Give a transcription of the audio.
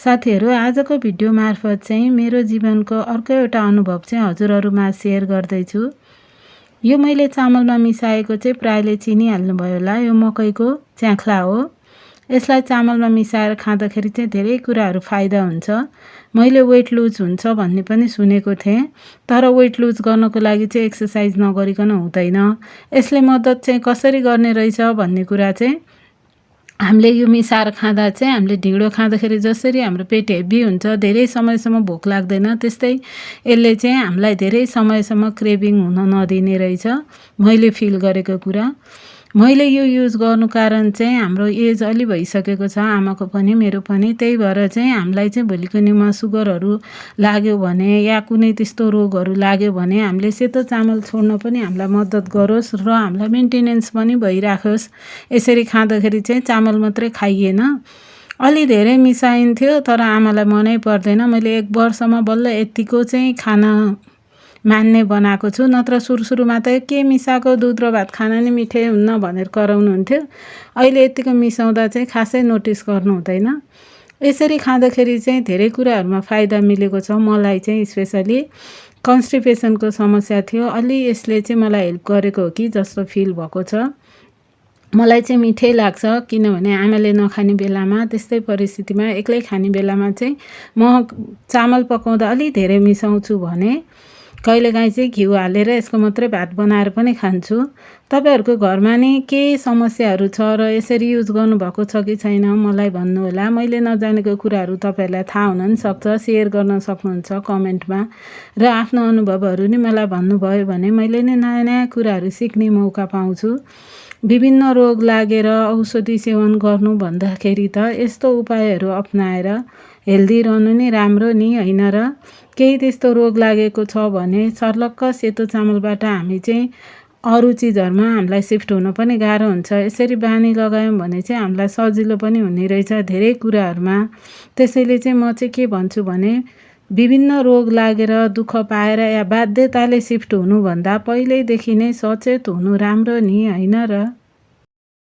साथीहरू आजको भिडियो मार्फत चाहिँ मेरो जीवनको अर्को एउटा अनुभव चाहिँ हजुरहरूमा सेयर गर्दैछु। यो मैले चामलमा मिसाएको चाहिँ प्रायले चिनिहाल्नुभयो होला, यो मकैको च्याख्ला हो। यसलाई चामलमा मिसाएर खाँदाखेरि चाहिँ धेरै कुराहरू फाइदा हुन्छ। मैले वेट लुज हुन्छ भन्ने पनि सुनेको थिएँ, तर वेट लुज गर्नको लागि चाहिँ एक्सर्साइज नगरिकन हुँदैन। यसले मद्दत चाहिँ कसरी गर्ने रहेछ भन्ने कुरा चाहिँ हामीले यो मिसाएर खाँदा चाहिँ हामीले ढिँडो खाँदाखेरि जसरी हाम्रो पेट हेभी हुन्छ, धेरै समयसम्म भोक लाग्दैन, त्यस्तै यसले चाहिँ हामीलाई धेरै समयसम्म क्रेभिङ हुन नदिने रहेछ। मैले फिल गरेको कुरा। मैले यो युज गर्नु कारण चाहिँ हाम्रो एज अलि भइसकेको छ, आमाको पनि मेरो पनि। त्यही भएर चाहिँ हामीलाई चाहिँ भोलिको दिनमा सुगरहरू लाग्यो भने या कुनै त्यस्तो रोगहरू लाग्यो भने हामीले सेतो चामल छोड्न पनि हामीलाई मद्दत गरोस् र हामीलाई मेन्टेनेन्स पनि भइराखोस्। यसरी खाँदाखेरि चाहिँ चामल मात्रै खाइएन, अलि धेरै मिसाइन्थ्यो, तर आमालाई मनै पर्दैन। मैले 1 वर्षमा बल्ल यतिको चाहिँ खाना मान्ने बनाएको छु, नत्र सुरुमा त के मिसाएको दुध र भात खाना नि मिठै हुन्न भनेर कराउनुहुन्थ्यो। अहिले यतिको मिसाउँदा चाहिँ खासै नोटिस गर्नु हुँदैन। यसरी खाँदाखेरि चाहिँ धेरै कुराहरूमा फाइदा मिलेको छ। मलाई चाहिँ स्पेसली कन्स्टिपेसनको समस्या थियो, अलि यसले चाहिँ मलाई हेल्प गरेको हो कि जस्तो फिल भएको छ। मलाई चाहिँ मिठै लाग्छ, किनभने आमाले नखाने बेलामा, त्यस्तै परिस्थितिमा एक्लै खाने बेलामा चाहिँ म चामल पकाउँदा अलि धेरै मिसाउँछु भने कहिलेकाहीँ चाहिँ घिउ हालेर यसको मात्रै भात बनाएर पनि खान्छु। तपाईहरूको घरमा नि के समस्याहरू छ र यसरी युज गर्नुभएको छ कि छैन मलाई भन्नुहोला। मैले नजानेको कुराहरू तपाईँहरूलाई थाहा हुन नि सक्छ, सेयर गर्न सक्नुहुन्छ कमेन्टमा। र आफ्नो अनुभवहरू नि मलाई भन्नुभयो भने मैले नि नयाँ नयाँ कुराहरू सिक्ने मौका पाउँछु। विभिन्न रोग लागेर औषधि सेवन गर्नु भन्दाखेरि त यस्तो उपायहरू अपनाएर हेल्दी रहनु नि राम्रो नि होइन र। केही त्यस्तो रोग लागेको छ भने सर्लक्क सेतो चामलबाट हामी चाहिँ अरू चिजहरूमा हामीलाई सिफ्ट हुन पनि गाह्रो हुन्छ। यसरी बानी लगायौँ भने चाहिँ हामीलाई सजिलो पनि हुने रहेछ धेरै कुराहरूमा। त्यसैले चाहिँ म चाहिँ के भन्छु भने विभिन्न रोग लागेर दुःख पाएर या बाध्यताले सिफ्ट हुनुभन्दा पहिल्यैदेखि नै सचेत हुनु राम्रो नि होइन र।